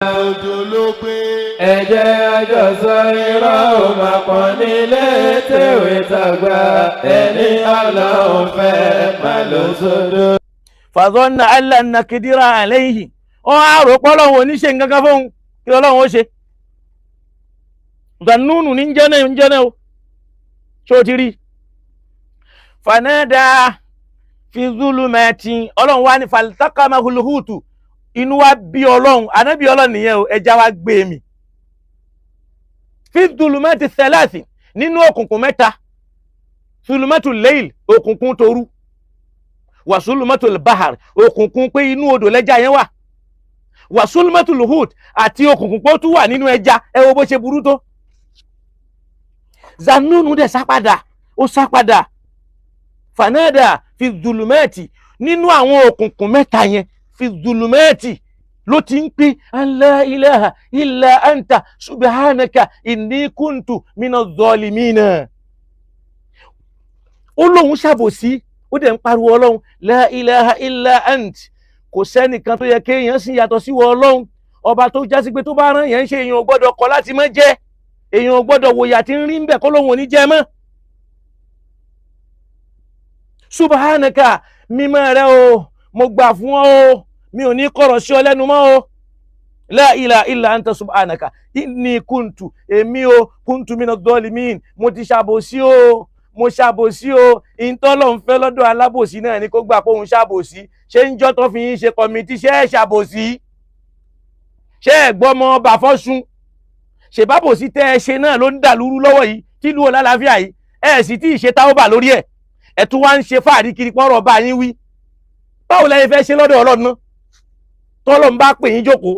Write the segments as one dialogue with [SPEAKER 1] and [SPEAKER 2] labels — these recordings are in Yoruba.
[SPEAKER 1] Òjò ló gbé.
[SPEAKER 2] Ẹ jẹ́ àjọsọ irọ́ ò máa pọ̀ nílé tèwé tàgbà, ẹni Ọlọ́run fẹ́ máa lọ sódò.
[SPEAKER 3] Fàzọ́nà alànà kìdíra àlẹ́yìn ó á rò pé Ọlọ́run ò ní ṣe nǹkan kan fóun. Kí Ọlọ́run ó ṣe? Zanúnù ní jẹ́ náà ń jẹ́ náà o. Ṣé o ti rí fanada fi zulumati? Ọlọ́run wá ní faltakama huluhutu. Inú wa bí Ọlọ́run, ànábì Ọlọ́run nìyẹn o. Ẹja wa gbé mi fi zulumati thalathi, nínú òkùnkùn mẹ́ta: zulumatu leil, òkùnkùn toru, wàsúlùmọ́tò bahar, òkùnkùn pé inú odò lẹ́jà yẹn wà, wàsúlùmọ́tò luhut, àti òkùnkùn pé ó tún wà nínú ẹja. Ẹ wo bó ṣe burú tó. Zanunu dẹ̀ sápadà, ó sápadà. Fanada fi zulumẹ́ẹ̀tì, nínú àwọn òkùnkùn mẹ́ta yẹn, fi zulumẹ́ẹ̀tì ló ti ń pè an la ilaha illa anta subhanaka inni kuntu mina zolimina. Ó lóun ṣàbòsí, ó dẹ̀ ń pariwo Ọlọ́run, la ilaha illa ant, kò sẹ́nìkan tó yẹ kéèyàn sì yàtọ̀ sí wọ Ọlọ́run ọba tó jásí pé tó bá rán yẹn ń ṣe, èèyàn ò gbọ́dọ̀ kọ̀ láti má jẹ́, èèyàn ò gbọ́dọ̀ wòyà tí ń rí ń bẹ̀ kó lóun ò ní jẹ mọ́. Subhanaka, mímọ́ rẹ o, mo gbà fún ọ o, mi ò ní kọ̀rọ̀ sí ọ lẹ́nu mọ́ o. La ilaha illa anta subhanaka inni kuntu, èmi o, kuntu mina dolimin, mo ti ṣàbòsí o, mo ṣàbòsí o. Ìtọ́lọ̀ ń fẹ́ lọ́dọ̀ alábòsí náà ni kó gbà pé òun ṣàbòsí. Ṣé ń jọ́ tó fi yín ṣe committee, ṣé ẹ̀ ṣàbòsí? Ṣé ẹ̀ gbọ́mọ ọba fọ́sùn? Ṣèbábòsí tẹ́ ẹ ṣe náà ló ń dà lúrú lọ́wọ́ yìí tìlú ò lálàáfíà yìí. Ẹ sì tí ì ṣe táwọ́bà lórí ẹ̀, ẹ̀ tún wá ń ṣe fáàrí kiri pọ́nrọ̀ bá yín wí. Báwo lẹ́yìn fẹ́ ṣe lọ́dọ̀ Ọlọ́run náà tọ́lọ́ ń bá pè yín jókòó?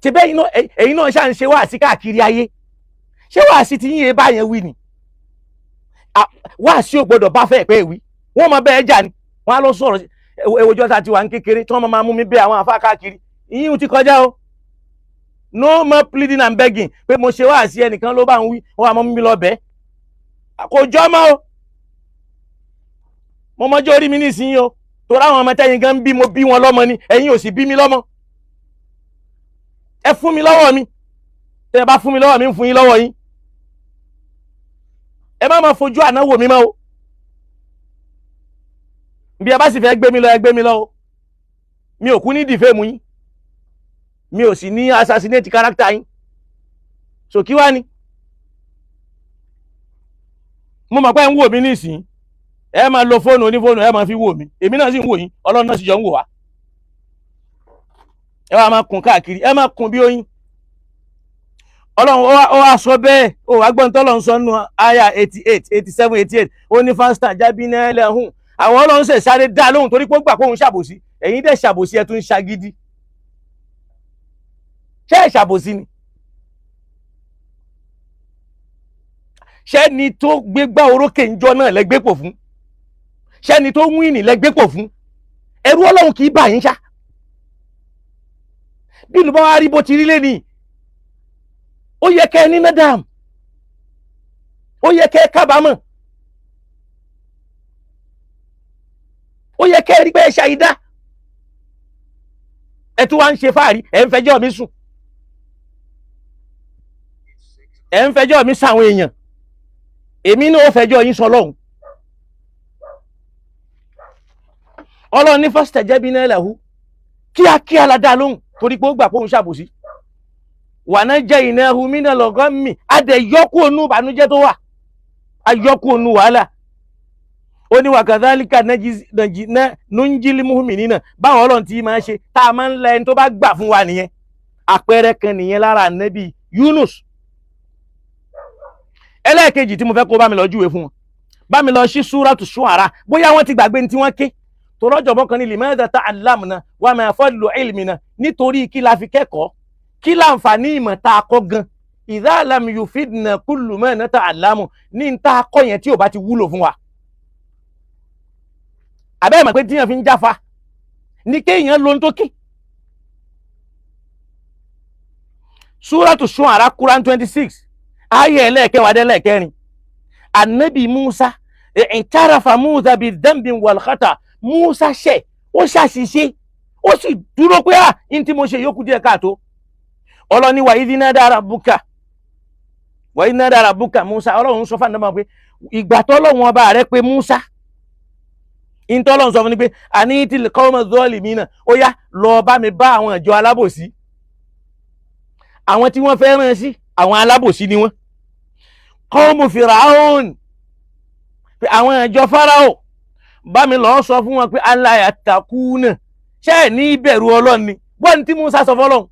[SPEAKER 3] Ṣe bẹ́ẹ̀ ẹ̀yin náà ṣáà ń ṣe wáàsí káàkiri ayé. Ṣé wáàsí ti yín yẹn bá yẹn wí ni? Wáàsí ò gbọdọ̀ bá fẹ́ pẹ́ wí, wọ́n máa bẹ́ẹ̀ jà ni, wọ́n á lọ sọ̀rọ̀. Ewojọ́ ta ti wà ní kékeré tí wọ́n máa mú mi bẹ́ àwọn àfa káàkiri, ìyín ti kọjá o. No more pleading and begging pé mo ṣe wáàsí, ẹnìkan ló bá ń wí, wọ́n á mú mi lọ bẹ́ẹ̀. Kò jọ́ mọ́ o. Mo mọjọ́ orí mi nísìnyí o, torí àwọn ọmọ tẹ́yin gan bí, mo bí wọn lọ́mọ ni, ẹ̀yin ò sì bí mi lọ́mọ. Ẹ fún mi lọ́wọ́ mi. Tẹ́ ẹ bá fún mi lọ́wọ́ mi, ń fún yín lọ́wọ́ yín. Ẹ má máa fojú àná wò mí mọ́ o. Bí ẹ bá sì fẹ́ gbé mi lọ, ẹ gbé mi lọ o. Mi ò kú ní defame yín, mi ò sì ní assassinate character yín. So kí wá ni? Mo mọ̀ pé ẹ ń wò mí nísìnyí, ẹ máa lo fóònù onífóònù, ẹ máa fi wò mí, èmi náà sì ń wò yín, Ọlọ́run náà sì jọ ń wò wá. Ẹ wá máa kùn káàkiri, ẹ máa kùn bí oyin. Ọlọ́run ó wá sọ bẹ́ẹ̀. Ó wá gbọ́n tọ́lọ́run sọ nínú àyà 88, 87, 88. Ó ní fásitì jábí náà lẹ́hùn. Àwọn Ọlọ́run ṣẹ̀ sáré dá lóhùn torí pé ó gbà pé òun ṣàbòsí. Ẹ̀yin dẹ̀ ṣàbòsí, ẹ tún ń ṣagídí. Ṣé ẹ̀ ṣàbòsí ni? Ṣẹ́ni tó gbégbá orókè ńjọ náà lẹ́gbẹ́pò fún? Ṣẹ́ni tó wíìnì lẹ́gbẹ́pò fún? Ẹ̀rù Ọlọ́run kì í bà yín ṣá. Bí ìlú bá wá rí bó ti rí lẹ́nìí, ó yẹ kẹ́ ẹ ní nádàm, ó yẹ kẹ́ ẹ kábàámọ̀, ó yẹ kẹ́ ẹ rí pé ẹ ṣàìdá. Ẹ tún wá ń ṣe fáàrí, ẹ ń fẹjọ́ mi sùn, ẹ ń fẹjọ́ mi sàwọn èèyàn. Èmi náà ó fẹjọ́ yín sọ lọ́hùn. Ọlọ́run ní fastajabna lahu, kíákíá la dá lóhùn torí pé ó gbà pé òun ṣàbòsí. Wa najjaynahu minal ghammi, adẹ̀ yọkú ònú ìbànújẹ́ tó wà, ayọ́kú ònú wàhálà. Ó ní wa kadhalika nunjil mu'minina. Báwọn Ọlọ́run tí máa ṣe tá a máa ń la ẹni tó bá gbà fún wa nìyẹn. Àpẹẹrẹ kan nìyẹn lára ànábì Yunus. Ẹlẹ́ẹ̀kejì tí mo fẹ́ kó bá mi lọ júwe fún wọn, bá mi lọ sí súrátù Ṣuara, bóyá wọ́n ti gbàgbé ní tí wọ́n ké torọ́jọ̀ bọ́kan ní limadha ta'allamna wa ma fadlu ilmina, nítorí kí la fi kẹ́kọ̀ọ́, kí láǹfààní ìmọ̀ tá a kọ́ gan, idha lam yufidna kullu ma nata'allamu, ní n tá a kọ́ yẹn tí ò bá ti wúlò fún wa. Àbẹ́ ìmọ̀ pé tíyàn fi ń jáfa ní kéèyàn ló ń tó kí. Súrátù Ṣuara, Quran 26, ayé ẹlẹ́ẹ̀kẹwàá dẹ́lẹ́ẹ̀kẹrin. Anabi Musa, i'tarafa Musa bi dhanbin wal khata. Musa ṣẹ̀, ó ṣàṣìṣe, ó Ó sì dúró pé à ń tí mo ṣe yókù díẹ̀ káàtó. Ọlọ́ni wà ìdí náà dára búkà, wà ìdí náà dára búkà Musa. Ọlọ́run sọ fún àdàmọ́ pé ìgbà tọ́lọ́run ọba rẹ pé Musa, ìtọ́lọ́run sọ fún ni pé àní tí kọ́mọ zọ́ọ̀lì mi náà ó yá lọ bá mi bá àwọn ìjọ alábòsí, àwọn tí wọ́n fẹ́ rán sí àwọn alábòsí ni wọ́n, kọ́mù Fìràhùn, àwọn ìjọ Fáráò, bá mi lọ́ọ́ sọ fún wọn pé aláyàtàkùnà, ṣé ẹ̀ ní ìbẹ̀rù Ọlọ́run ni? Wọ́n tí Musa sọ fọlọ́run.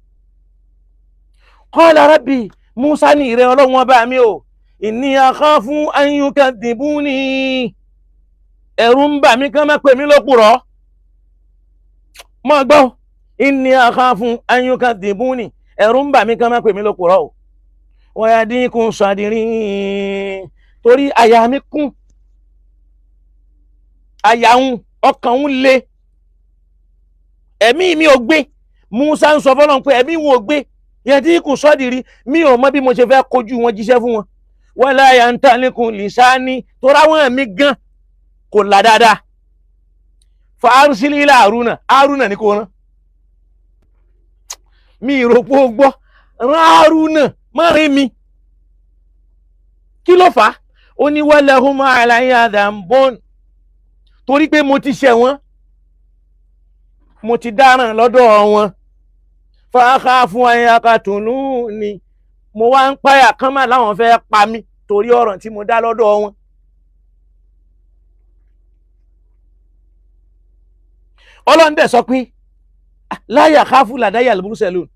[SPEAKER 3] Qala rabbi, Musa ní ìrẹ́ Ọlọ́run ọba mi o, inni akhafu an yukadhibuni, ẹ̀rù ń bà mí kán má pè mí lópùrọ́. Mọ́ gbọ́, inni akhafu an yukadhibuni, ẹ̀rù ń bà mí kán má pè mí lópùrọ́ o. Wa yadiku sadri, torí àyà mi kún, àyà ń ọkàn ń le, ẹ̀mí mi ò gbé. Musa ń sọ fọlọ́n pé ẹ̀mí wọn ò gbé, yadiku sadri, mi ò mọ bí mo ṣe fẹ́ kojú wọn jíṣẹ́ fún wọn. Wala yantaliku lisani, torí àwọn ẹ̀mí gan kò là dáadáa. Fa arsili ila Haruna, Haruna ní kò rán mi ìròpó gbọ́, rán Haruna má rí mi. Kí ló fà á? Ó ní walahum alayya dhanbun, torí pé mo ti ṣẹ̀ wọ́n, mo ti dáràn lọ́dọ̀ wọn. Fa akhafu an yaqtuluni, mo wá ń páyà kán má láwọn fẹ́ pa mí torí ọ̀ràn tí mo dá lọ́dọ̀ wọn. Ọlọ́run dẹ̀ sọ pé la yakhafu ladayya al-mursalun,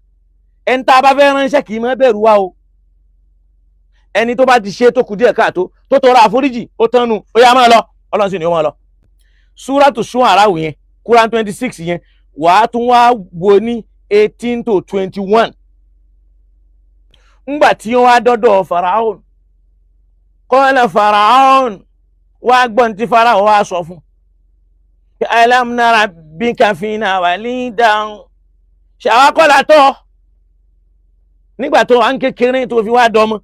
[SPEAKER 3] ẹni tá a bá fẹ́ ránṣẹ́ kì í má bẹ̀rù wa o. Ẹni tó bá ti ṣe tó kù díẹ̀ káàtó tó tọrọ àforíjì ó tánu, ó yá máa lọ, Ọlọ́run sì ní ó máa lọ. Súrátù Ṣúárà yẹn, Quran 26 yẹn, wàá tún wá wo ní 18 to 21. Ńgbà tí wọ́n á dọ́dọ̀ Faraon, qala Faraon, wá gbọ́n tí Faraon wá sọ fún. Alam narabbika fina walidan, ṣàwákọ́lá tọ́ nígbà tó wà ń kékeré tó fi wá dọmọ.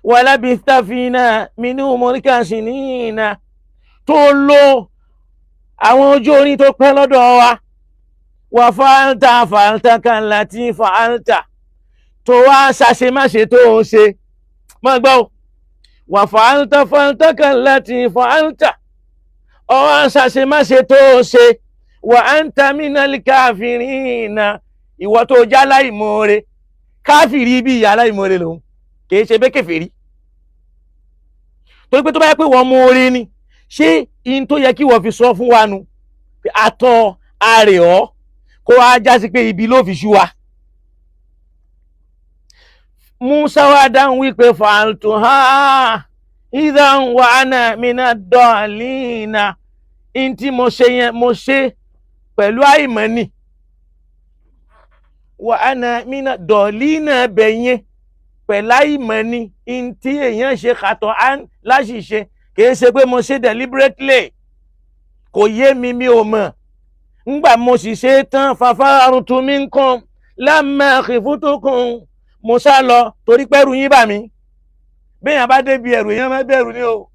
[SPEAKER 3] Walabitha fina min umrika sinina, tó lo àwọn ojú orin tó pẹ́ lọ́dọ̀ wa. Wà fa'alta fa'alta kallati fa'alta, tó wá ṣàṣemáṣe tó ń ṣe. Má gbọ́ o. Wà fa'alta fa'alta kallati fa'alta, ọwọ́ ṣàṣemáṣe tó ń ṣe. Wa anta minal kafirina, ìwọ tó já láìmoore, káfìrí bí ìyá láìmoore lòun, kìí ṣe bẹ́ẹ̀ kèfèrí. Torí pé tó bá yẹ pé wọ́n moore ni, ṣé in tó yẹ kí wọ́n fi sọ fún wa nu àtọ̀ àrè ọ́ kó wá já sí pé ibi ló fi ṣú wa. Musa wá dáhùn wípé fa'altuha idhan wa ana mina dọ̀ọ̀lìnà, in tí mo ṣe yẹn mo ṣe pẹ̀lú àìmọ̀ ni. Wa ana mina dọ̀ọ̀lìnà bẹ̀ yẹn pẹ̀lú àìmọ̀ ni, in tí èèyàn ṣe kàtọ́ láṣìṣe, kìí ṣe pé mo ṣe deliberately, kò yé mi, mi ò mọ̀. Ngbà mo sì ṣe tán, fafarartu minkum lamma khifutukum, mo sá lọ torí pẹ́rù yín bà mí. Béèyàn bá débi ẹ̀rù èèyàn má bẹ̀rù ni o.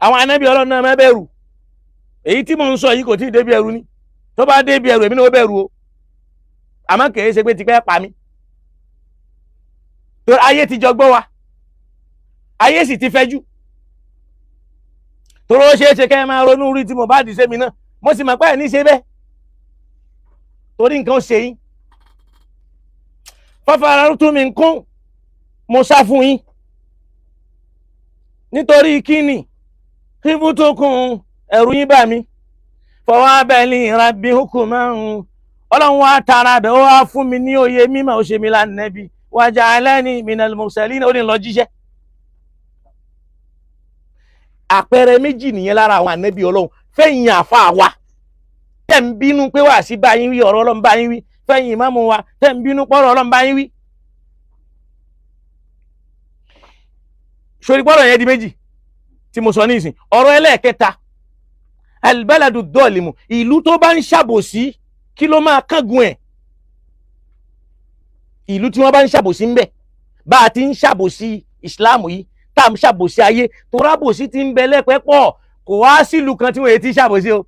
[SPEAKER 3] Àwọn anábì Ọlọ́run náà má bẹ̀rù. Èyí tí mò ń sọ yìí kò tí ì débi ẹ̀rù ni. Tó bá débi ẹ̀rù èmi náà ó bẹ̀rù o. Àmọ́ kìí ṣe pé tipẹ́ pa mí. Torí ayé ti jọ gbọ́ wa, ayé sì ti fẹ́jú. Torí ó ṣeé ṣe kẹ́ ẹ máa ronú rí tí mo bá dì sẹ́mi náà, mo sì mọ̀ pé ẹ̀ ní ṣe bẹ́ẹ̀, torí nǹkan ó ṣe yín. Fafarartu minkum, mo sá fún yín nítorí kíni? Khifutukum, ẹ̀rù yín bà mí. Fawabali rabbi hukman, Ọlọ́run wá tara bẹ̀ ó wá fún mi ní òye mímọ̀, ó ṣe mi lánàbí. Waja'alani minal mursalin, ó ní lọ jíṣẹ́. Àpẹẹrẹ méjì nìyẹn lára àwọn ànábì Ọlọ́run. Fẹ̀yìn àfa wa tẹ̀ ń bínú pé wà sí báyìí wí, ọ̀rọ̀ Ọlọ́run báyìí wí, fẹ̀yìn ìmáàmù wa tẹ̀ ń bínú pọ̀rọ̀ Ọlọ́run báyìí wí. Sori pọ̀rọ̀ yẹn di méjì tí mo sọ ní ìsìn. Ọ̀rọ̀ ẹlẹ́ẹ̀kẹta, albaladu dọ́ọ̀lìmù, ìlú tó bá ń ṣàbòsí kí ló máa kángun ẹ̀? Ìlú tí wọ́n bá ń ṣàbòsí ń bẹ̀, bá a ti ń ṣàbòsí ìsìláàmù yìí, tá à ń ṣàbòsí ayé, torábòsí ti ń bẹ lẹ́pẹ́ pọ̀, kò wá sílùú kan tí wọ́n ti ṣàbòsí o.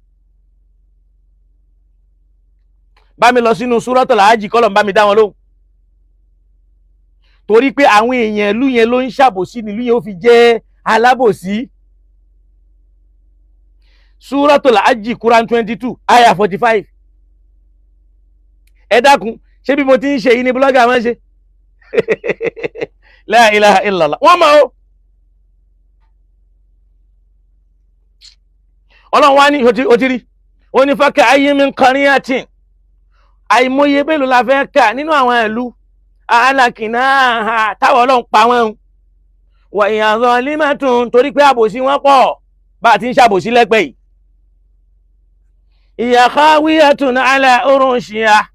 [SPEAKER 3] Bá mi lọ sínú Suratul Hajj kọ́lọ̀ ń bá mi dá wọn lóhùn. Torí pé àwọn èèyàn ìlú yẹn ló ń ṣàbòsí nílùú yẹn ó fi jẹ́ alábòsí. Suratul Hajj Quran 22 ayah 45. Ẹ dákun, ṣé bí mo ti ń ṣe yìí ni blogger máa ń ṣe? La ilaha illallah. Wọ́n mọ̀ o. Ọlọ́run wá ní ó ti rí. Ó ní fákà ayé min qaryatin. Àìmọye mélòó la fẹ́ kà nínú àwọn ìlú alákìnná táwọn Ọlọ́run pa wọ́n ń. Wa hiya zalimatun, torí pé àbòsí wọn pọ̀ bá a ti ń ṣàbòsí lẹ́pẹ́ yìí. Hiya khawiyatun ala urushiha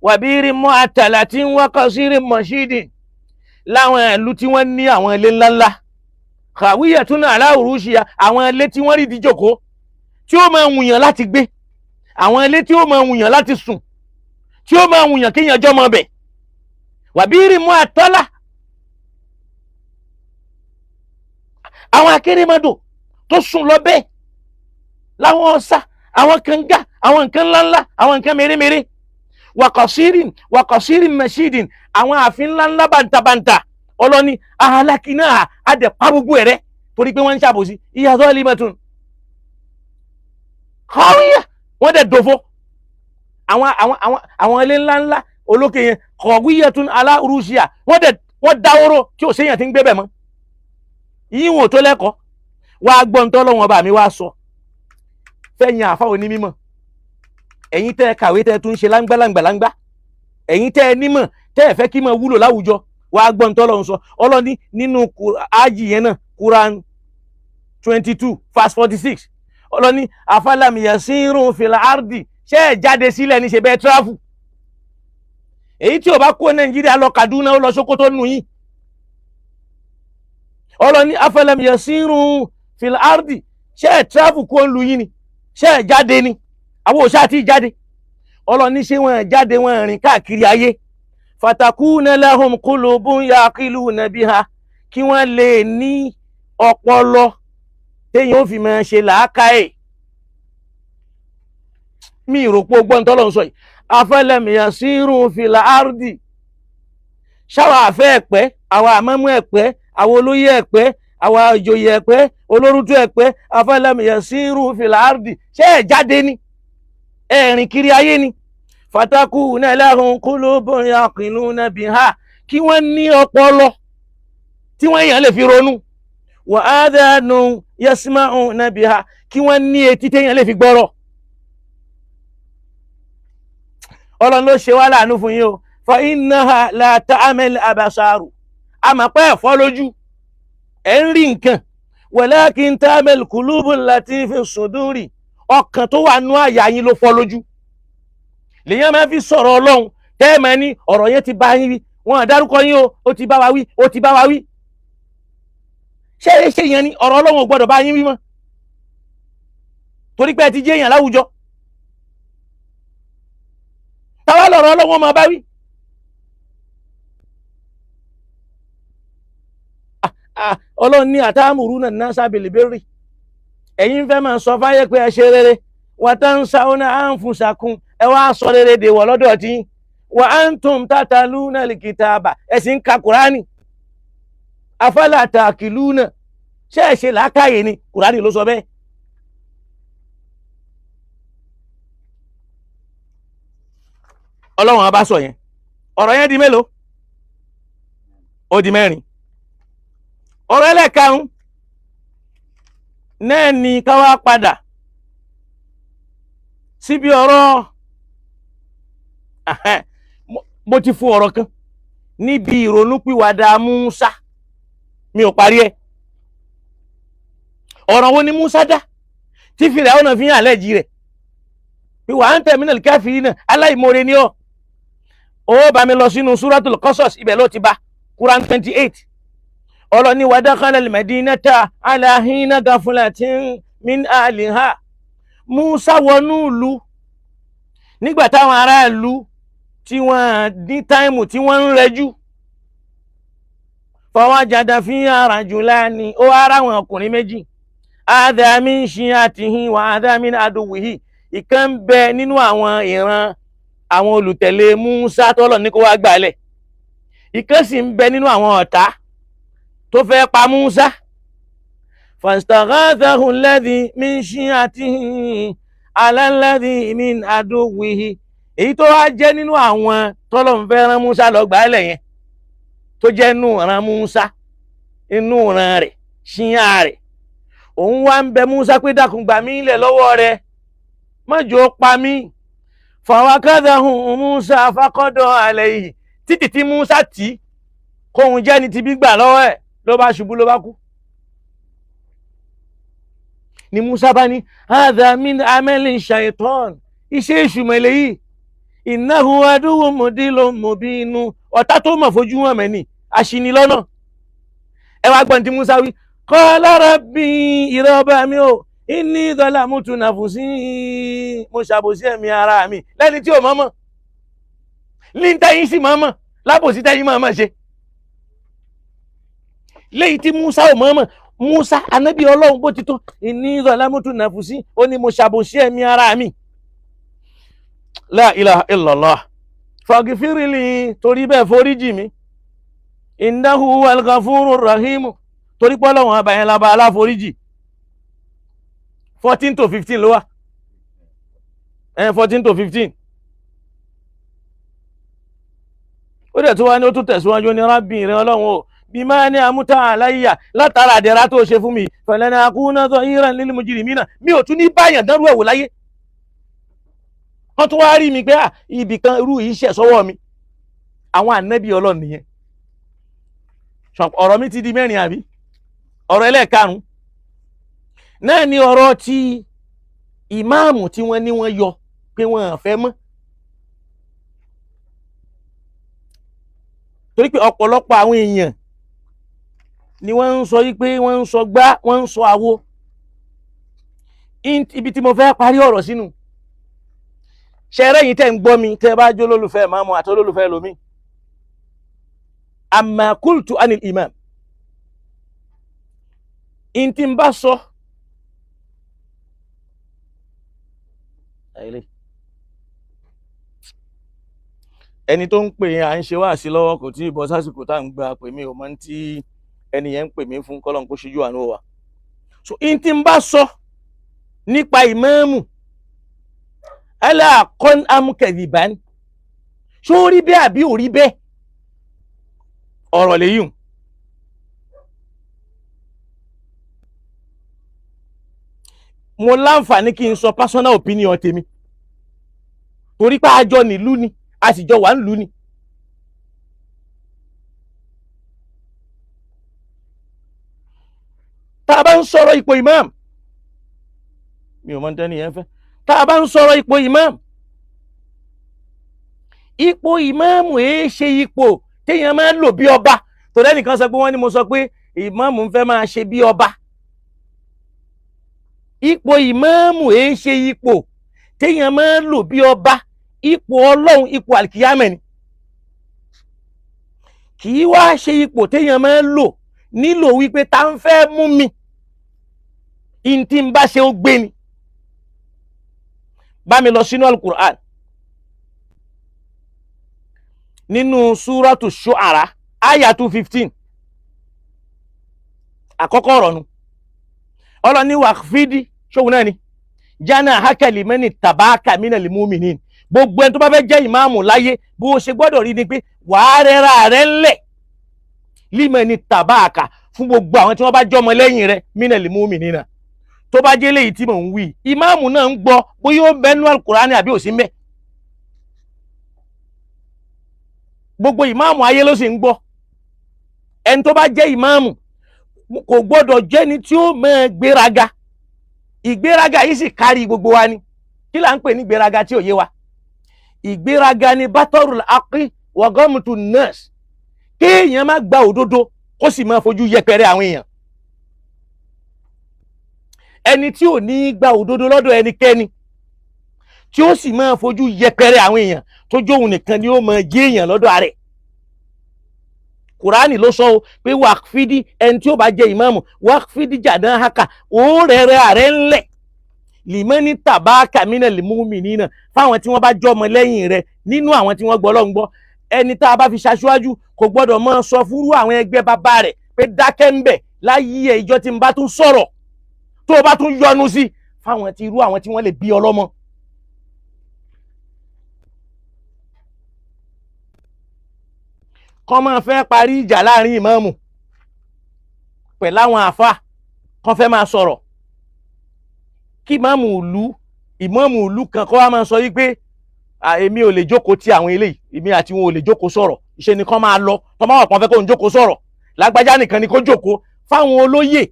[SPEAKER 3] wa bi'rin mu'attalatin wa qasirin mashidin. Láwọn ìlú tí wọ́n ní àwọn ilé ńláńlá, khawiyatun ala urushiha, àwọn ilé tí wọ́n rí ìdíjòkó tí ó máa wùyàn láti gbé, àwọn ilé tí ó máa wùyàn láti sùn, tí ó máa wùyàn kéèyàn jọmọ bẹ̀. Wàbíìrì mú àtọ́lá, àwọn akérèmọdò tó sùn lọ bẹ́ẹ̀, láwọn ọ̀sà, àwọn kànga, àwọn nǹkan ńláńlá, àwọn nǹkan mèremère. Wàkọ̀sírìn wàkọ̀sírìn mẹ̀ṣídìn, àwọn ààfin ńláńlá bàǹtàbàǹtà. Ọlọ́ni alákiná àdẹ̀pá gbogbo ẹ̀rẹ́ torí pé wọ́n ń ṣàbòsí. Ìyàtọ̀ ẹlẹ́mọ̀tún kọ́ríyà, wọ́n dẹ̀ dòfo. Àwọn ilé ńláńlá olókè yẹn, kọ̀wíyà tún alárúṣíà, wọ́n dẹ̀ wọ́n dáwóró tí ò séyàn ti ń gbé bẹ̀ mọ́. Yíwọ̀n tó lẹ́kọ̀ọ́ wá gbọ́n tọ́ lọ́wọ́n ọba mi wá sọ fẹ́yìn àfa onímọ̀, ẹ̀yin tẹ́ ẹ kàwé tẹ́ ẹ tún ṣe láńgbáláńgbáláńgbá, ẹ̀yin tẹ́ ẹ nímọ̀ tẹ́ ẹ fẹ́ kí mọ̀ wúlò láwùjọ, wá gbọ́n tọ́ lọ́wọ́n sọ. Ọlọ́ni nínú ájì yẹn náà, Quran 22 verse 46, ọlọ́ni afalam yasirun fil ardi, ṣé ẹ jáde sílẹ̀ ní ṣe bẹ́ẹ̀ tíráfù. Èyí tí ò bá kó Nàìjíríà lọ Kaduna, ó lọ Sokoto nù yín. Ọlọ́ni afalam yasirun fil ardi, ṣé ẹ tíráfù kó ń lu yín ni, ṣé ẹ jáde ni? Àwọn òṣà àti jáde. Ọlọ́ni ṣé wọ́n jáde, wọ́n rìn káàkiri ayé. Fatakuna lahum qulubun yaqiluna biha, kí wọ́n lè ní ọpọlọ téèyàn ó fi máa ṣe làákàyè. Mi ìròpó gbọ́n tọ́lọ́ ń sọ yìí. Afalam yasiru fil ardi, ṣáwa àfẹ́ ẹ̀pẹ́, àwa àmọ́mú ẹ̀pẹ́, àwa olóyè ẹ̀pẹ́, àwa ìjòyè ẹ̀pẹ́, olórútú ẹ̀pẹ́. Afalam yasiru fil ardi, ṣé ẹ̀ jáde ni, ẹ̀ rìn kiri ayé ni? Fatakuna lahum qulubun yaqiluna biha, kí wọ́n ní ọpọlọ tí wọ́n yàn lè fi ronú. Wa adhanun yasma'una biha, kí wọ́n ní etí téèyàn lè fi gbọ́rọ̀. Ọlọ́run ló ṣe wá láàánú fún yín o. Fa innaha la ta'mal abasaru, àmọ́ pé ẹ̀fọ́ lójú ẹ̀ ń rí nǹkan. Walakin ta'mal qulubul lati fi suduri, ọkàn tó wà nú àyà yín ló fọ́ lójú. Lèyàn máa fi sọ̀rọ̀ Ọlọ́run tẹ́ẹ̀mẹ́ ní ọ̀rọ̀ yẹn ti bá yín wí, wọn à dárúkọ yín o, ó ti bá wa wí, ó ti bá wa wí. Ṣé ẹ ṣe yẹn ni ọ̀rọ̀ Ọlọ́run ò gbọ́dọ̀ bá yín wí mọ́, torí pé ẹ ti jẹ́ èèyàn láwùjọ. Táwa lọ̀rọ̀ Ọlọ́run máa bá wí. Ọlọ́run ní àtàmùrú náà ná sábìlì bẹ́rì, ẹ̀yin fẹ́ máa sọ fáyé pé ẹ ṣe rere, wa tansawna anfusakum, ẹ wá sọ rere dèwọ̀ lọ́dọ̀ tí wa antum tataluna likitaba, ẹ sì ń ka Kùránì. Afala taqiluna, ṣé ẹ ṣe làákàyè ni? Kùránì ló sọ bẹ́ẹ̀. Ọlọ́run ọba sọ yẹn. Ọ̀rọ̀ yẹn di mélòó? Ó di mẹ́rin. Ọ̀rọ̀ ẹlẹ́karùn-ún náà ni ká wá padà síbi ọ̀rọ̀. Mo ti fún ọ̀rọ̀ kan níbi ìrònúpìwàdà Musa, mi ò parí ẹ̀. Ọ̀rọ̀ wo ni Musa dá tí Fìràwọ̀n fi hàn lẹ́jì rẹ̀ pé wà á ń tẹ̀mí náà káfíìn náà, aláìmoore ni ọ́. Ó bá mi lọ sínú Suratul Qasas, ibẹ̀ ló ti bá Quran 28. Ọlọ́ni wa dakhala al-madinata ala hina gaflatin min ahliha. Musa wọnú ìlú nígbà táwọn aráàlú tí wọ́n ní táìmù tí wọ́n ń rẹjú. Fawajada fiha rajulani, ó ara àwọn ọkùnrin méjì. Hadha min shi'atihi wa hadha min aduwwihi. Ìkan ń bẹ nínú àwọn ìran àwọn olùtẹ̀lé Musa tọ́lọ̀ ní kó wá gbàlẹ̀. Ìkan sì ń bẹ nínú àwọn ọ̀tá tó fẹ́ pa Musa. Fastaghathahu alladhi min shi'atihi ala alladhi min aduwwihi. Èyí tó wá jẹ́ nínú àwọn tọ́lọ̀ ń fẹ́ rán Musa lọ gbàlẹ̀ yẹn, tó jẹ́ inú ìran Musa, inú ìran rẹ̀, ṣíyà rẹ̀, òun wá ń bẹ Musa pé dákun gbà mí lẹ̀ lọ́wọ́ rẹ̀, má jò pa mí. Fawakadhahu Musa faqada alayhi. Títí tí Musa tì í kóhun jẹ́ ni ti bí gbà lọ́wọ́ ẹ̀, ló bá ṣubú ló bá kú. Ni Musa bá ní hadha min amali shaitan, iṣẹ́ èṣù mọ̀lẹ́ yìí, innahu aduwwun mudillun mubinu, ọ̀tá tó mọ̀ fojú wọn mẹ́ni aṣinilọ́nà. Ẹ wá gbọ́n tí Musa wí, qala rabbi, ìrẹ́ ọba mi o, inni zalamtu nafsi, mo ṣàbòsí ẹ̀mí ara mi lẹ́ni tí ò mọ̀mọ̀, ní tẹ́yìn sì mọ̀mọ̀, lábòsí tẹ́yìn mọ̀mọ̀ ṣe. Léyìí tí Musa ò mọ̀mọ̀, Musa anábì Ọlọ́run bó ti tó, inni zalamtu nafsi, ó ní mo ṣàbòsí ẹ̀mí ara mi. La ilaha illallah. Faghfirli, torí bẹ́ẹ̀ foríjì mi. Innahu huwal ghafurur rahim, torí pé Ọlọ́run ọba yẹn laba aláforíjì. 14 to 15 ló wà. 14 to 15. Ó dẹ̀ tó wá ní ó tún tẹ̀síwájú ní rábì rẹ̀ Ọlọ́run o, bima ní amúta aláyà, látara àdẹ̀rà tó ṣe fún mi, falan akuna dhahiran lil mujrimina, mi ò tún ní báyàn dánrú ẹ̀wò láyé. Wọ́n tún wá rí mi pé ibì kan irú yìí ṣẹ̀ sọ́wọ́ mi. Àwọn ànábì Ọlọ́run nìyẹn. Ọ̀rọ̀ mi ti di mẹ́rin àbí? Ọ̀rọ̀ ẹlẹ́ẹ̀karùn-ún náà ni ọ̀rọ̀ ti ìmáàmù tí wọ́n ní wọ́n yọ pé wọ́n fẹ́ mọ́. Torí pé ọ̀pọ̀lọpọ̀ àwọn èèyàn ni wọ́n ń sọ yí pé wọ́n ń sọ gbá, wọ́n ń sọ àwo. Ibi tí mo fẹ́ parí ọ̀rọ̀ sínú, ṣẹ̀rẹ́ yìí tẹ́ ń gbọ́ mi, tẹ́ bá jó lólùfẹ́ ìmáàmù àti olólùfẹ́ lomi. Amma qultu anil imam, in tí n bá sọ, ẹni tó ń pè yẹn à ń ṣe wáàsí lọ́wọ́, kò tí ì bọ́ sásìkò tá à ń gba pè mí, ò mọ tí ẹni yẹn ń pè mí fún, kọ́lọ́n kó ṣíjú àánú wa. So in tí n bá sọ nípa ìmáàmù, ala kọ́n amúkẹ̀dìbán, ṣó rí bẹ́ẹ̀ àbí ò rí bẹ́ẹ̀, ọ̀rọ̀ lèyí. Mo láǹfààní kí n sọ personal opinion tèmi, torí pé àjọ nílùú ni, a sì jọ wà nílùú ni. Tá a bá ń sọ̀rọ̀ ipò imam, mi ò mọ̀ tẹ́ni yẹn fẹ́. Tá a bá ń sọ̀rọ̀ ipò imam, ipò ìmáàmù èé ṣe ipò téèyàn máa ń lò bí ọba. Torí ẹnìkan sọ pé wọ́n ní mo sọ pé ìmáàmù ń fẹ́ máa ṣe bí ọba. Ipò ìmáàmù èé ṣe ipò téèyàn máa ń lò bí ọba. Ipò Ọlọ́run, ipò àlìkìyámẹ̀ ni. Kì í wá ṣe ipò téèyàn máa ń lò nílò wípé ta ń fẹ́ mú mi, ìntí ń bá ṣe ó gbé ni. Bá mi lọ sínú Al-Qur'an, nínú Súrátù Ṣu'ara àyà 215, àkọ́kọ́ ọ̀rọ̀ nu. Ọlọ́ni wàfídí ṣóhun náà ni jana hakali mẹ́ni tabaka minal mu'minin. Gbogbo ẹni tó bá fẹ́ jẹ́ ìmáàmù láyé, bó o ṣe gbọ́dọ̀ rí ni pé wàá rẹ́ra rẹ́ ńlẹ̀ limani tabaka, fún gbogbo àwọn tí wọ́n bá jọmọ lẹ́yìn rẹ̀ minal mu'minina. Tó bá jẹ́ léyìí tí mò ń wí, ìmáàmù náà ń gbọ́ bóyá ó bẹnu Al-Qur'ani àbí ò sí mbẹ̀. Gbogbo ìmáàmù ayé ló sì ń gbọ́. Ẹni tó bá jẹ́ ìmáàmù kò gbọ́dọ̀ jẹ́ni tí ó máa gbéraga. Ìgbéraga yìí sì kárí gbogbo wa ni. Kí là ń pè ní ìgbéraga tí ò yé wa? Ìgbéraga ni batarul aqi wa gamtu nas, kéèyàn má gba òdodo kó sì máa fojú yẹpẹrẹ àwọn èèyàn. Ẹni tí ò ní gba òdodo lọ́dọ̀ ẹnikẹ́ni, tí ó sì máa fojú yẹpẹrẹ àwọn èèyàn, tó jóun nìkan ni ó máa jẹ́ èèyàn lọ́dọ̀ ààrẹ. Kùránì ló sọ pé wàkfídí, ẹni tí ó bá jẹ ìmáàmù, wàkfídí jàdán haka, ó rẹ̀rẹ̀ ààrẹ ńlẹ̀ Limani tabaka mina limuminina, fáwọn tí wọ́n bá jọmọ lẹ́yìn rẹ̀ nínú àwọn tí wọ́n gbọ́ Ọlọ́run gbọ́. Ẹni tá a bá fi ṣaṣíwájú kò gbọ́dọ̀ máa sọ fúrú àwọn ẹgbẹ́ bàbá rẹ̀ pé dákẹ́ ń bẹ̀ láyé ẹ̀, ìjọ tí n bá tún sọ̀rọ̀ tó o bá tún yọnu sí, fáwọn tí irú àwọn tí wọ́n lè bí ọlọ́mọ. Kọ́ máa fẹ́ parí ìjà láàrin ìmáàmù pẹ̀lú àwọn àfa, kọ́ fẹ́ máa sọ̀rọ̀ kí ìmáàmù ìlú kan kọ́ wá máa sọ wípé èmi ò lè jókòó ti àwọn eléyìí, èmi àti wọn ò lè jókòó sọ̀rọ̀, ìṣe ni kọ́ máa lọ, tọ́ máa wà pọ́n fẹ́ kó ń jókòó sọ̀rọ̀, lágbájá nìkan ni kó jókòó. Fáwọn olóyè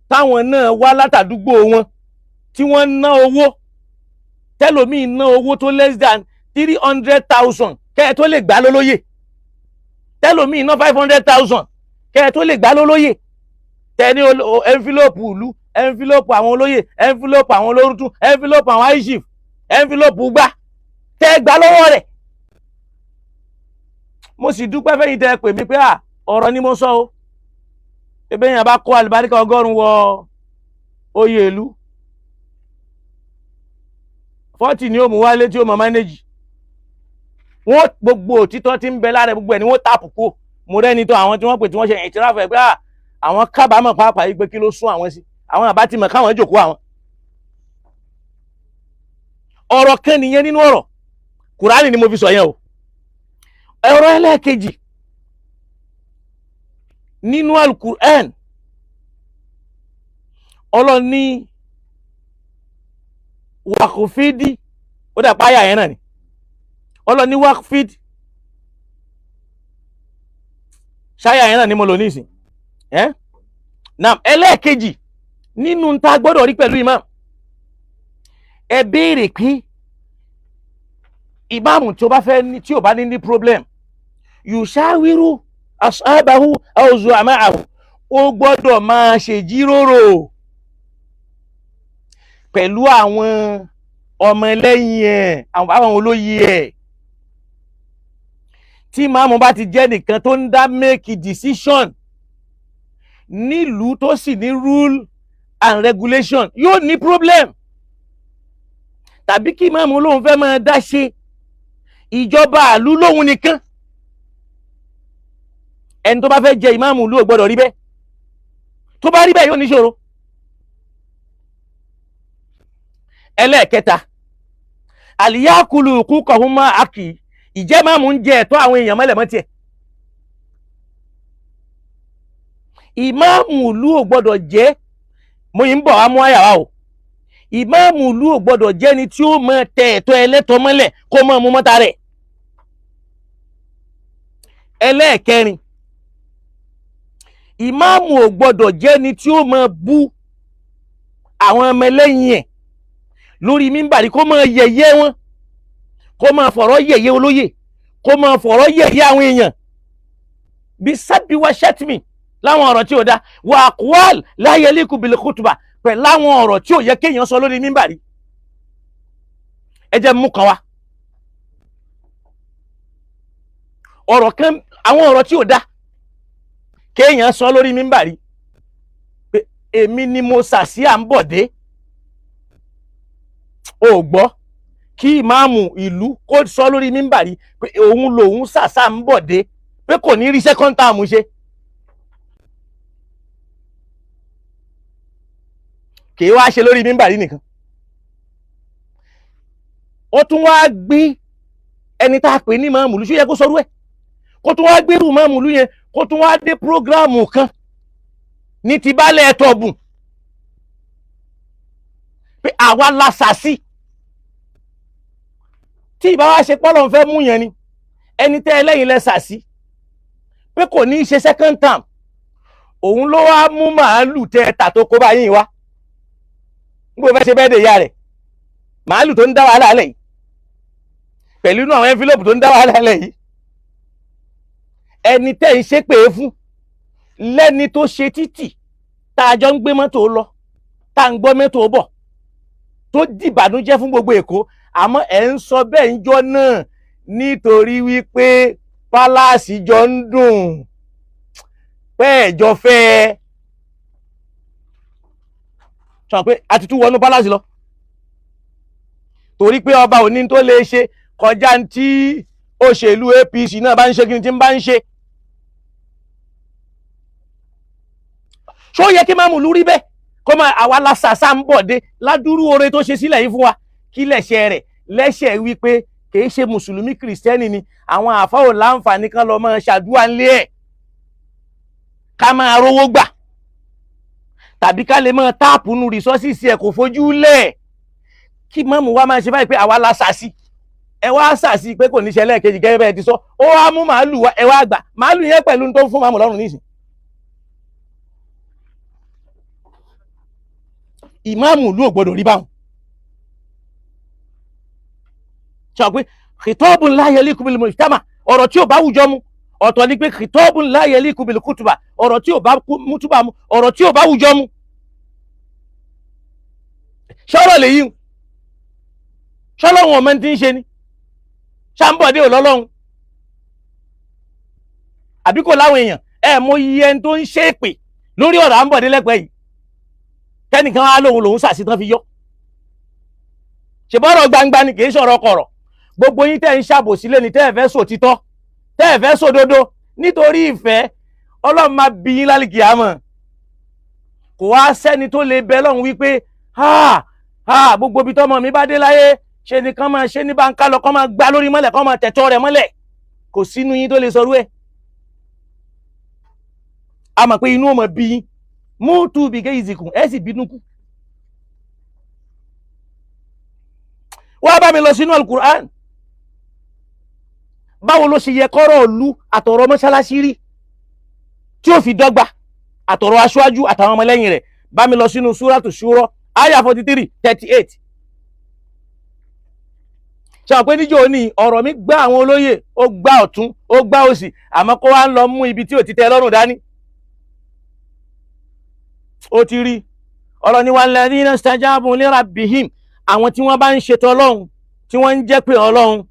[SPEAKER 3] táwọn náà wá látàdúgbò wọn tí wọ́n ná owó, tẹ́lòmíì ná owó tó less than 300,000 kẹ́ ẹ tó lè gbà lólóyè, tẹ́lòmíì ná 500,000 kẹ́ ẹ tó lè gbà lólóyè, tẹ́ ní envelope ìlú, envelope àwọn olóyè, envelope àwọn olórútún, envelope àwọn aishif, envelope gbà tẹ́ gbà lọ́wọ́ rẹ̀. Mo sì dúpẹ́ fẹ́yìn tẹ́ pè mí pé à ọ̀rọ̀ ni mo sọ o, ebe yẹn bá kó àlùbáríkà 100 wọ oyè ìlú, 40 ni ó mú wálé tí ó mọ mánéjì wọn, gbogbo òtítọ́ tí ń bẹ lára gbogbo ẹ̀ ni wọ́n tàpù kú. Mo rẹ́ni tó àwọn tí wọ́n pè tí wọ́n ṣe ìtìráfù ẹ̀ pé à àwọn kábàámọ̀ pàápàá yìí pé kí ló sún àwọn sí, àwọn àbá ti mọ̀ káwọn jòkó àwọn. Ọ̀rọ̀ kan nìyẹn nínú ọ̀rọ̀ Kùránì ni mo fi sọ yẹn o. Ọ̀rọ̀ ẹlẹ́ẹ̀kejì nínú Al-Qur'an, Ọlọ́run ní wàkùfídì, ó dà páyà yẹn náà ni, Ọlọ́run ní wàkùfídì, ṣáyà yẹn náà ni mo lò ní ìsìn ẹ́. Naam, ẹlẹ́ẹ̀kejì nínú ta gbọ́dọ̀ rí pẹ̀lú imam, ẹ béèrè pé ìmáàmù tí ó bá fẹ́ ní, tí ó bá ní problem, yushawiru ashabahu aw zu'ama'ahu, ó gbọ́dọ̀ máa ṣe jíròrò pẹ̀lú àwọn ọmọlẹ́yìn ẹ̀, àwọn olóyè ẹ̀. Tí ìmáàmù bá ti jẹ́ nìkan tó ń dá make decision nílùú tó sì ní rule and regulation, yóò ní problem. Tàbí kí ìmáàmù lóun fẹ́ máa dá ṣe ìjọba àlú lóun nìkan, ẹni tó bá fẹ́ jẹ ìmáàmù ìlú ò gbọ́dọ̀ rí bẹ́ẹ̀, tó bá rí bẹ́ẹ̀ yóò níṣòro. Ẹlẹ́ẹ̀kẹta, àlìyákùlù kú kọ̀hún mọ́ àkì, ìjẹ́ máàmù ń jẹ ẹ̀tọ́ àwọn èèyàn mọ́lẹ̀ mọ́ tiẹ̀. Ìmáàmù ìlú ò gbọ́dọ̀ jẹ́, mo yìí ń bọ̀ wá mú àyà wa o, ìmáàmù ìlú ò gbọ́dọ̀ jẹ́ ni tí ó máa tẹ ẹ̀tọ́ ẹlẹ́tọ́ mọ́lẹ̀ kó máa mú mọ́ta rẹ̀. Ẹlẹ́ẹ̀kẹrin, ìmáàmù ò gbọ́dọ̀ jẹ́ ni tí ó máa bú àwọn ọmọlẹ́yìn ẹ̀ lórí mímbàrí, kó máa yẹ̀yẹ́ wọn, kó máa fọ̀rọ̀ yẹ̀yẹ́ olóyè, kó máa fọ̀rọ̀ yẹ̀yẹ́ àwọn èèyàn bí sábìwá ṣẹ́tìmì láwọn ọ̀rọ̀ tí ò dá, wà àkúwàl láyé líkù bìlì kùtùbà, pẹ̀lú láwọn ọ̀rọ̀ tí ò yẹ kéèyàn sọ lórí mímbàrí. Ẹ jẹ́ mú kan wá ọ̀rọ̀ kan, àwọn ọ̀rọ̀ tí ò dá kéèyàn sọ lórí mímbàrí pé èmi ni mo sàsí à ń bọ̀ dé, ò gbọ́ kí ìmáàmù ìlú kó sọ lórí mímbàrí pé òun lòun sàsá ń bọ̀ dé, pé kò ní rí second term ṣe. Kì í wá ṣe lórí mímbàrí nìkan, ó tún wá gbé ẹni tá a pè ní ìmáàmù ìlú, ṣó yẹ kó sọrú ẹ̀, kó tún wá gbérù ìmáàmù ìlú yẹn, kó tún wá dé prógráàmù kan ní ti baálẹ̀ ẹ̀tọ́bùn pé àwa la sàsí. Tí ìbá wa ṣe pọ́lọ̀ ń fẹ́ mú yẹn ni ẹni tẹ́ ẹlẹ́yìn lẹ sàsí pé kò ní í ṣe second term, òun ló wá mú màálù tẹ ẹ̀ta tó kó báyìí wá, nígbà tó fẹ́ ṣe bẹ́ẹ̀ dè ya rẹ̀, màálù tó ń dá wàhálà lẹ̀ yìí pẹ̀lú inú àwọn envelope tó ń dá wàhálà lẹ̀ yìí, ẹni tẹ́ ń ṣe pé é fún lẹ́ni tó ṣe títì tá a jọ ń gbé mọ́tò lọ, tá a ń gbọ́ mọ́tò bọ̀, tó dìbànújẹ́ fún gbogbo Èkó, àmọ́ ẹ̀ ń sọ bẹ́ẹ̀ ń jọ náà nítorí wípé pálásì jọ ń dùn pẹ́ẹ́jọ fẹ́ ẹ sọ pé a ti tún wọnú pálásì lọ. Torí pé ọba òní tó lè ṣe kọjá tí òṣèlú APC náà bá ń ṣe kí ni tí ń bá ń ṣe. Ṣó yẹ kí máàmù lórí bẹ́ẹ̀ kó máa àwa la ṣàṣà ń bọ̀ dé ládùúrú oore tó ṣe sílẹ̀ yìí fún wa? Kí lẹ̀ṣẹ̀ rẹ̀? Lẹ́ṣẹ̀ wípé kìí ṣe mùsùlùmí, kìrìsìtẹ́nì ni. Àwọn àfáà ò láǹfààní kan lọ máa ṣàdúrà ńlé ẹ̀ ká máa rówó gbà tàbí ká lè máa tap nínú resources ẹ̀, kò fojú lẹ̀. Kí máàmù wa máa ṣe báyìí pé àwa la ṣàṣì, ẹ wá ṣàṣì pé kò ní ṣe lẹ́ẹ̀kejì gẹ́gẹ́ bẹ́ẹ̀ ti sọ. Ó wá mú màálù wá, ẹ wá gbà màálù yẹn pẹ̀lú tó ń fún màálù lọ́rùn nísìn. Ìmáàmù ìlú ò gbọdọ̀ rí báwọn. Sọ pé khitabun la yaliku bil mujtama, ọ̀rọ̀ tí ò bá wùjọ mu. Ọ̀tọ̀ ni pé khitabun la yaliku bil kutuba, ọ̀rọ̀ tí ò bá mútúbà mu, ọ̀rọ̀ tí ò bá wùjọ mu. Ṣọ́rọ̀ lèyí ṣọ́lọ́hun ọmọ tí ń ṣe ni ṣàǹbọ̀dé ò lọ́lọ́hun àbí kò láwọn èèyàn ẹ mọ iye ẹni tó ń ṣe èpè lórí ọ̀rọ̀ àǹbọ̀dé lẹ́pẹ́ yìí, kẹ́nìkan á lóhun lòún ṣàṣìtàn fi yọ. Ṣèbọ̀rọ̀ gbangba ni, kì í ṣọ̀rọ̀ kọ̀rọ̀. Gbogbo yín tẹ́ ń ṣàbòsí lẹ́ni tẹ́ ẹ fẹ́ sòtítọ́, tẹ́ ẹ fẹ́ sòdodo nítorí ìfẹ́, Ọlọ́run máa bí yín lálìkì àmọ́. Kò wá sẹ́ni tó lè bẹ lọ́hùn wípé ha ha, gbogbo ibi tọ́mọ mi bá dé láyé, ṣe ni kán máa ṣe ní báńká lọ, kán máa gbá lórí mọ́lẹ̀, kán máa tẹ̀tọ́ rẹ̀ mọ́lẹ̀. Kò sínú yín tó lè sọrú ẹ̀. A mọ̀ pé inú ọmọ bí yín mú tú bí gé ìzìkùn, ẹ sì bínú kú. Wá bá mi lọ sínú Al-Qur'an. Báwo ló ṣe yẹ kọ́rọ̀ ìlú àtọ̀rọ̀ mọ́ṣáláṣí rí tí ó fi dọ́gba, àtọ̀rọ̀ aṣáájú àtàwọn ọmọlẹ́yìn rẹ̀? Bá mi lọ sínú Súrátù Ṣúrọ́, àyà 43 38. Ṣe àwọn pé níjọ́ ní ọ̀rọ̀ mi gbá àwọn olóyè, ó gbá ọ̀tún, ó gbá òsì, àmọ́ kó wá ń lọ mú ibi tí ò ti tẹ́ lọ́rùn dání. Ó ti rí ọ̀rọ̀ ni walladhina stajabu li rabbihim, àwọn tí wọ́n bá ń ṣètò Ọlọ́run, tí wọ́n ń jẹ́ pé Ọlọ́run,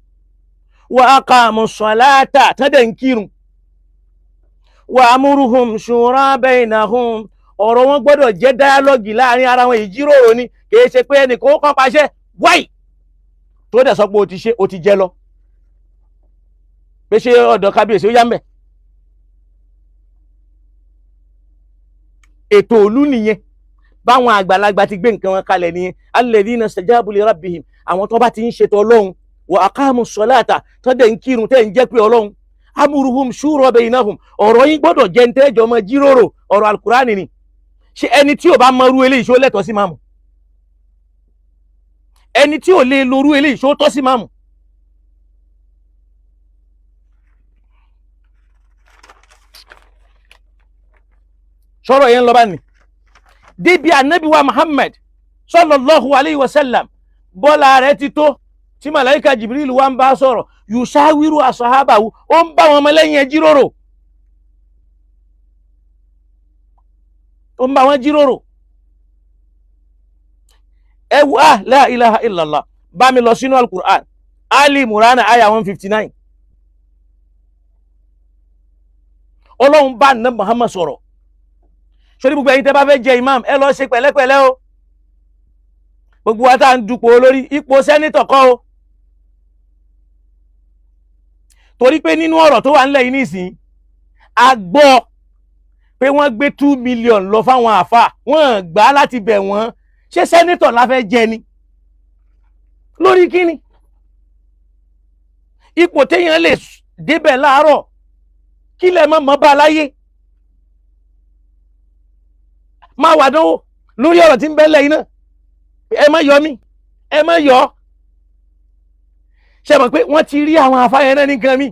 [SPEAKER 3] wa aqamu ssalata, tán dẹ̀ ń kírun, wa amruhum shura bainahum, ọ̀rọ̀ wọn gbọ́dọ̀ jẹ́ dialogue láàrin ara wọn, ìjíròrò ni. Kìí ṣe pé ẹnìkan ó kàn pàṣẹ wáì tó dẹ̀ sọ pé o ti ṣe, o ti jẹ lọ, pé ṣé ọ̀dọ̀ kábíyèsí ó yá mbẹ̀. Ètò òlú nìyẹn, báwọn àgbàlagbà ti gbé nǹkan wọn kalẹ̀ nìyẹn. Alladhina stajabu li rabbihim, àwọn tó bá ti ń ṣètò Ọlọ́run, wa aqamu ssalata, tó dẹ̀ ń kírun, tẹ́ ń jẹ́ pé Ọlọ́run, amruhum shura bainahum, ọ̀rọ̀ yín gbọ́dọ̀ jẹ́ ń tẹ́jọ́ mọ́ jíròrò. Ọ̀rọ̀ alukurani ni. Ṣé ẹni tí ò bá mọrú eléyìí, ṣó lẹ́tọ̀ọ́ sí máàmù? Ẹni tí ò lè lorú eléyìí, ṣó tọ́ sí máàmù? Sọ̀rọ̀ yẹn lọ bá ní débi ànábì wa Muhammad sallallahu alayhi wa sallam, bọ́lá rẹ̀ ti tó tí màláíkà Jibril wa ń bá sọ̀rọ̀, yushawiru ashabahu, ó ń bá wọn ọmọlẹ́yìn ẹ jíròrò, ó ń bá wọn jíròrò. Ẹ wò á, la ilaha illallah. Bá mi lọ sínú al-Qur'an, Ali Murana, aya 159. Ọlọ́run bá ná Muhammad sọ̀rọ̀. Sórí gbogbo ẹ̀yin tẹ́ bá fẹ́ jẹ imam, ẹ lọ ṣe pẹ̀lẹ́pẹ̀lẹ́ o. Gbogbo wa tá à ń dupò olórí, ipò senator kọ́ o, torí pé nínú ọ̀rọ̀ tó wà ńlẹ̀ yìí nísìnyí, a gbọ́ pé wọ́n gbé 2 million lọ fáwọn àáfàá, wọ́n gbà á láti bẹ̀ wọ́n. Ṣé senator la fẹ́ jẹ ni? Lórí kíni? Ipò téèyàn lè débẹ̀ láàárọ̀ kí lẹ mọ̀ mọ́ bá a láyé máa wà dánwò lórí ọ̀rọ̀ tí ń bẹ lẹ́yìn náà. Ẹ má yọ mí, ẹ má yọ. Ṣe mọ̀ pé wọ́n ti rí àwọn àfáyẹn náà ní nǹkan mi,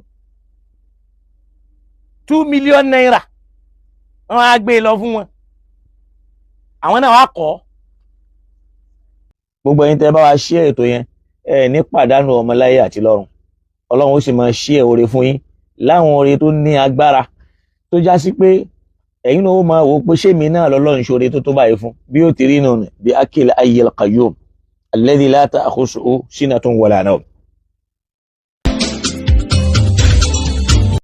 [SPEAKER 3] ₦2 million wọ́n á gbé e lọ fún wọn, àwọn náà wá kọ́.
[SPEAKER 1] Gbogbo ẹ̀yin tẹ́ bá wa ṣí ètò yẹn, ẹ ní pàdánù ọmọ láyé àti lọ́run. Ọlọ́run ó sì máa ṣí ẹ oore fún yín láwọn oore tó ní agbára tó já sí pé ẹ̀yin náà ó máa wò ó pé ṣé mi náà lọ́lọ́run ṣoore tó tó báyìí fún. Bí ó ti rí nù ní bí akil ayyil qayyum alladhi la ta'khusuhu sinatun wala nawm.